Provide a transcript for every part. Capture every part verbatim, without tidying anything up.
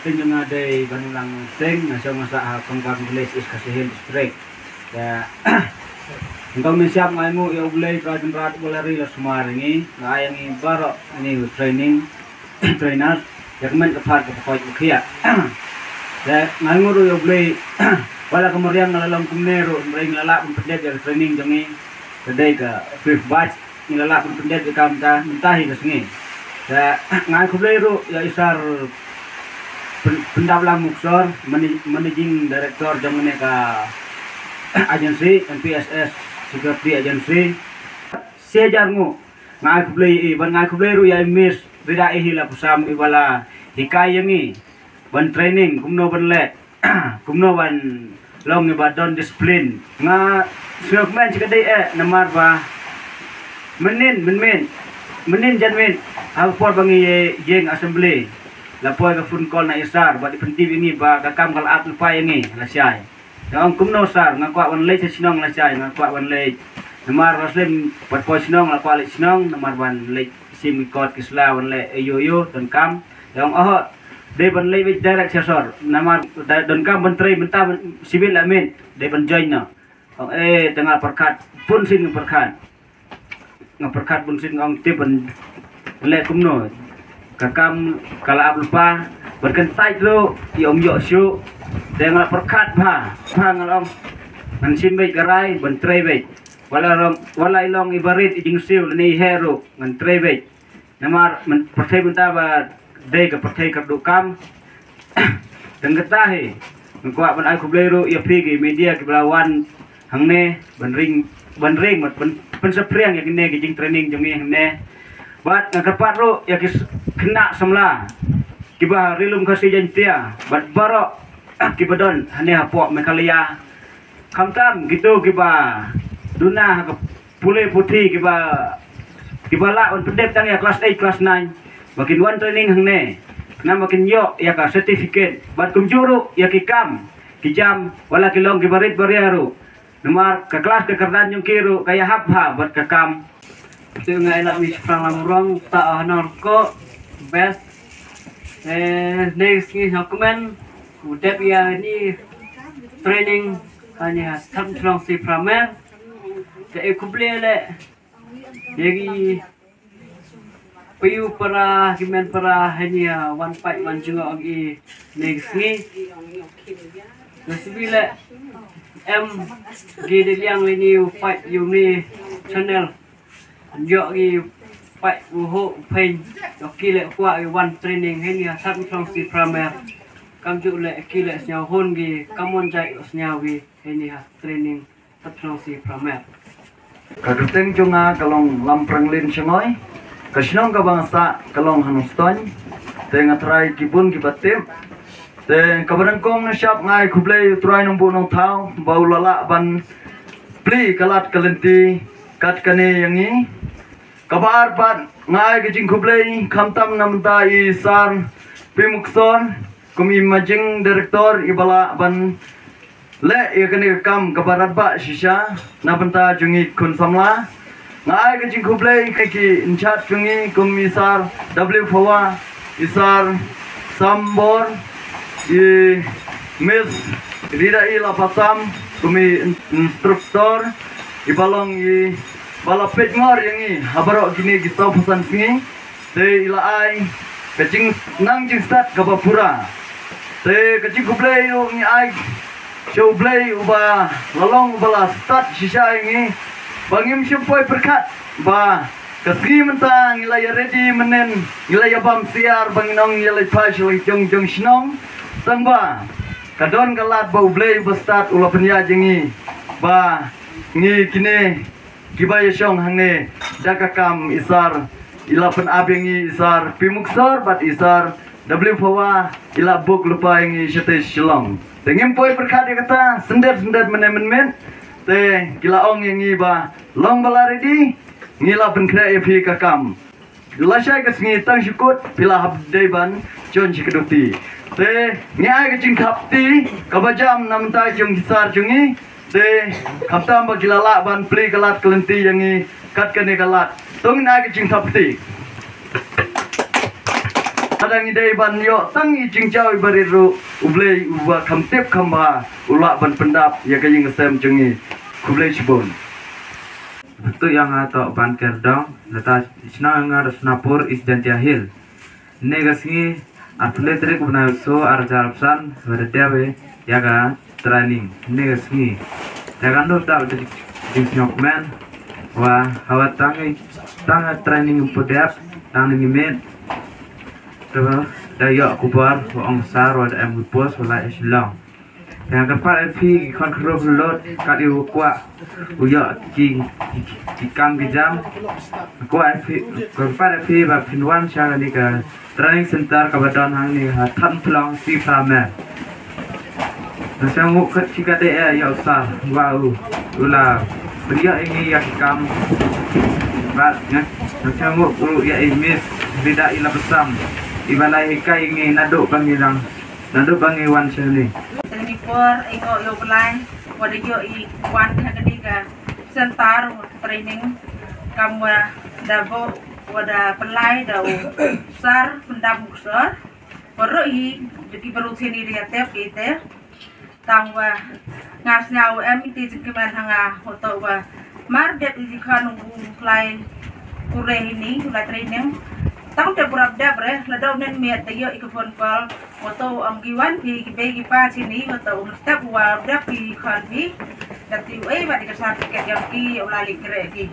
Nga dei Banlang Seng, nga shong nga sah ha Kongkam Village, East Khasi Hills District. Te, ngam mynsiem, nga ainguh ïa U Blei Trai Kynrad uba la ri la sumar ïa ngi, la ai ïa ngi baroh ngi training, trainers, ïa ka met ka phad ka pyrkhat ka khiah. Te nga ainguh ruh ïa U Blei, wat la ka mariang nga la long kumne ruh, hynrei ngi la lah ban pyndep ïa ka training jong ngi. Ka dei ka fifth batch, ngi la lah ban pyndep ïa ka mynta, mynta hi ka sngi. Te nga ai khublei ruh ïa i Sir Pyn-, Pyndaplang Muksor, Mana-, Managing Director jong kane ka agency, M P S S Security Agency. Shi hajar nguh. Nga ai khublei ïa i, bad nga ai khublei ruh ïa i Miss Rida Ihila Kusam, iba la hikai ïa ngi ban training kumno ban leh, kumno ban long iba don discipline. Nga sngewkmen shi katdei eh, namar ba mynnin, mynmiet, mynnin janmiet, ha ka por ba ngi ïeng assembly, la poi ka phone call na i Sir bad i pyntip ïa ngi ba ka kam ka la ap lypa ïa ngi, la shai. Nga ong, kumno Sir? Nga kwah ban leit sha shnong, la shai, nga kwah ban leit. Namar la slem pat poi shnong, la kwah leit shnong, namar ban leit shim ki kot ki sla, ban leit ïoh ïoh, donkam. Nga ong, oh, dei ban leit beit direct sha sor. Namar da-, donkam ban trei mynta, ban sibit la miet, dei ban join noh. Ong, eh, te nga pyrkhat, bun sien nga pyrkhat. Nga pyrkhat bun sien, nga ong te ban leh kumno. Ka kam ka la ap lypa, ban kyntait ruh ïa um ïoh shuh. Te nga la pyrkhat bha, bha nga la ong, ngan shim beit ka rai ban trei beit. Wat la long, wat la i long iba rit i jingsiew lane i heh ruh, ngan trei beit. Namar myn-, pyrthei mynta ba dei ka pyrthei kyrduh kam. Tang kata hi, nga kwah ban ai khublei ruh ïa phi ki media kiba la wan hangne ban ring, ban ring, ban pyn-, pynsaphriang ïa kine ki jingtraining jong ngi hangne. Bad nga kyrpad ruh ïa ki s-, khynnah samla kiba ri lum Khasi Jaiñtia bad baroh kiba don hangne hapoh Meghalaya. Khamtam kito kiba duna ha ka pule puthi, kiba, kiba lah ban pyndep tang ïa klas eight, klas nine, ba kin wan training hangne, namar ba kin ïoh ïa ka certificate, bad kumjuh ruh ïa ki kam ki jam, wat la ki long kiba rit ba ria ruh. Namar ka klas ka kyrdan jong ki ruh ka ïahap bha bad ka kam. Te nga ïalap ïa i Shaphrang Lamurong, ta ha Nongkoh, best. Eh, ne sngi sngewkmen u dep ïa ni training ha ni ha Thadmuthlong C Primary. Te e khublei leh ïa ki paidbah para, ki mei para ha ni ha wan peit wan jngoh ïa ki ne sngi. Te sngewbha leh em ki dei liang ïa ni u peit ïa u ni channel. Ïoh ki peit u ho u peit, ïoh ki leh kwah ki wan training ha ni ha Thadmuthlong C Primary. Kamjuh leh ki leh sñiaw hun ki, kam mon jait u sñiaw ki ha ni ha training Thadmuthlong C Primary. Ka kyrteng jong nga ka long Lampranglin Shangoi. Ka shnong kaba nga sah ka long ha Nongstoiñ. Te nga trai ki bun kiba tip. Te kaba nyngkong nyngshap nga ai khublei ïa u Trai Nongbuh Nongthaw ba u la lah ban plie ka lad ka lynti kat kane ïa ngi. Kaba ar pat nga ai ka jingkhublei khamtam na bynta i Sir P Muksor kum i Managing Director iba lah ban leh ïa kane ka kam kaba radbah shisha na bynta jong ngi khun samla. Nga ai ka jingkhublei ïa ki in-charge jong ngi kum i Sir W Phawa, i Sir Sambor, i Miss Rida Ihila Kusam kum i in-, instructor, iba long iba la peit ngor ïa ngi ha baroh kine ki sawphew san sngi. Te i la ai ka jingnang jingstad kaba pura. Te ka jingkhublei ruh ngi ai sha U Blei uba la long uba la stad shisha ïa ngi ba ngim shym poi pyrkhat ba ka sngi mynta ngi la ïa ready mynnin, ngi la ïa bam syiar ba ngin ong ngi ïa leit phai sha la jong jong shnong. Tangba ka don ka lad ba U Blei uba stad u la pynïaid ïa ngi ba ngi kine kiba ïashong hangne da ka kam i Sir, i la pynap ïa ngi i Sir P Muksor bad i Sir W Phawa, i la book lypa ïa ngi shatei Shillong. Te ngim poi pyrkhat ïa kata, syndet syndet mynne mynmiet. Te ki la ong ïa ngi ba long ba la ready, ngi la pynkhreh ïa phi ka kam. Lashai ka sngi tang shu kut phi la hap dei ban join sha ka duty. Te ngi ai ka jingthap kti kaba jam na bynta jong ki sir jong ngi. Te khamtam ba ki la lah ban plie ka lad ka lynti ïa ngi kat kane ka lad. To ngin ai ka jingthap kti. Lada ngi dei ban ïoh tang i jingjaw i barit ruh, U Blei uba kham tip kham bha u lah ban pyndap ïa ka ïing ka sem jong ngi. Khublei shibun. Betul ïa nga Tohban Kyrdong, nata shnong ïa nga Snapur, East Jaintia Hills. Ine ka sngi, arphew lai tarik u bnai u Soo, arhajar arphew san, ba da dep ïa ka training. Ine ka sngi. Te kan dei da jingsngewkmen, wa hawa tang, tang training ym pu dep, tang ngi miet. Te ba da ïoh khubor, wa ong sir, wa da em ki post, wa leit Shillong. Te nga kyrpad ïa phi ki khon khynroo khynlot, kat ïa u kwah u ïoh ki, ki, ki, ki kam ki jam. Kwah ïa phi, kyrpad ïa phi ba phin wan sha kane ka training center kaba don hangne ha Thadmuthlong, Sihphramer. Nga sngewbha kat shi katdei ïa u sir, wa u, u la pynïoh ïa ngi ïa ki kam. Bad nga, nga sngewbha ruh ïa i Miss Rida, i la pyrshang, iba la hikai ïa ngi naduh ba ngi dang, naduh ba ngi wan shane. Tang ni por, ïa u Blai, wa da ïoh i wan ha kane ka center training, kam wa da buh, wa da pynlait da u sir Pyndap Mukor. Baroh hi, da ki baroh shane da ïa tip ïa te. Tang wa nga sngew em ïa ki jingkmen ha nga, hato wa mar dep ïa ki khon u lai kure hini, u lai training. Tang te pura dep re, lada u nen miet da ïoh ïa ka phone call, hato u ong ki wan phi ki bei ki pa shini, hato u mestep wa dep ïa ki khon phi. Da ti u ei wa da ka certificate jong ki, u la leit kre ki.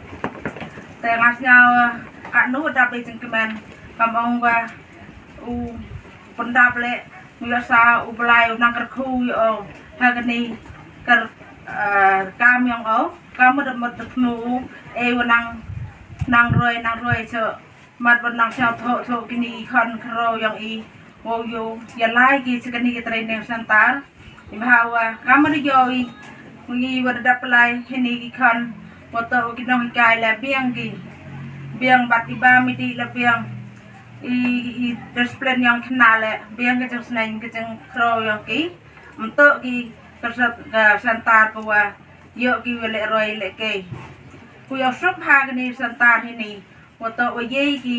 Te nga sngew, ka nu dap ïa jingkmen, kam ong wa u pyndap leh, u ïoh sa U Blai u nang kyrkhu ïa u ha kane ka, eh, kam jong u, kam u da mut da thmu u, eh, u nang, nang roi, nang roi sha mat, ban nang sha thoh, thoh kine ki khon khynroo jong i, u ïoh ïa lai ki sha kane ka training center. Iba ha wa, kam da ïoh i, ngi wa da dap lai hini ki khon, wa toh ki nonghikai la biang ki, biang bad iba mih dih la biang. I, i discipline jong khynnah le, biang ka jingsneng ka jingkhynroo jong ki. Mynta ki ka sa-, ka center ka wa ïoh ki wa leh roi leh kei. Ku ïoh suk ha kani center hini. Wa toh wa ïei ki,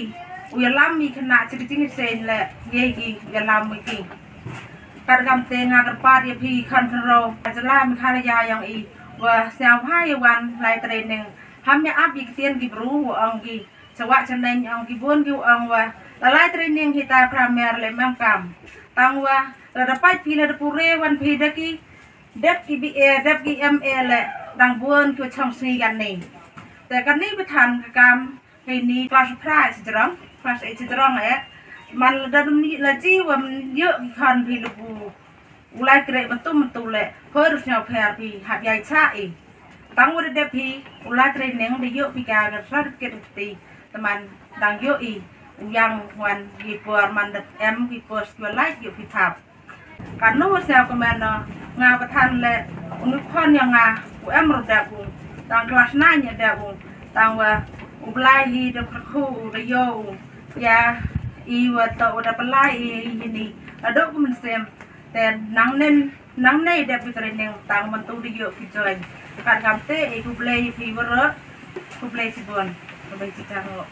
u ïalam ïa khynnah chi ka jingsneng le, ïei ki ïalam ïa ki. Kat kam te nga kyrpad ïa phi khon khynroo, ka jylla Meghalaya jong i, wa sngewbha ïa wan lai training. Ham ïa ap ïa ki ktien ki bru, wa ong ki. Chawah chaneng ong ki bun ki ong wa la lai training hi ta primer le mem kam. Tang wa la da pait phi la da pure wan phi da ki dep ki B A, dep ki M A le dang bun ki chong sngi kan ni. Te kan ni ba than ka kam hei ni class phra sejrong, class eight sejrong eh. Man la da dum ni la ji wa ym ïoh ki khon phi le bu. U lai kre mynta mynta le, pher sñiaw pher phi, hap ïai chah i. Tang wa da dep phi, u lai training da ïoh phi ka, ka certificate ti, te man dang ïoh i, u yang wan i por man da em ki post wa lai ïoh phi thap. Kan nu sñiaw kmen no, nga ba than le, u nu khon ya nga, u em ru dep u, tang class nine ya dep u, tang wa, u Blai hi da kyrkhu u da ïoh u, ya, i wa to u da pynlai i, i ni, aduk mynsiem, Te nangne, nangne dep ki training tang mynta da ïoh ki join. Kat kam te, eh, khublei phi baroh, khublei shibun, khublei shibun.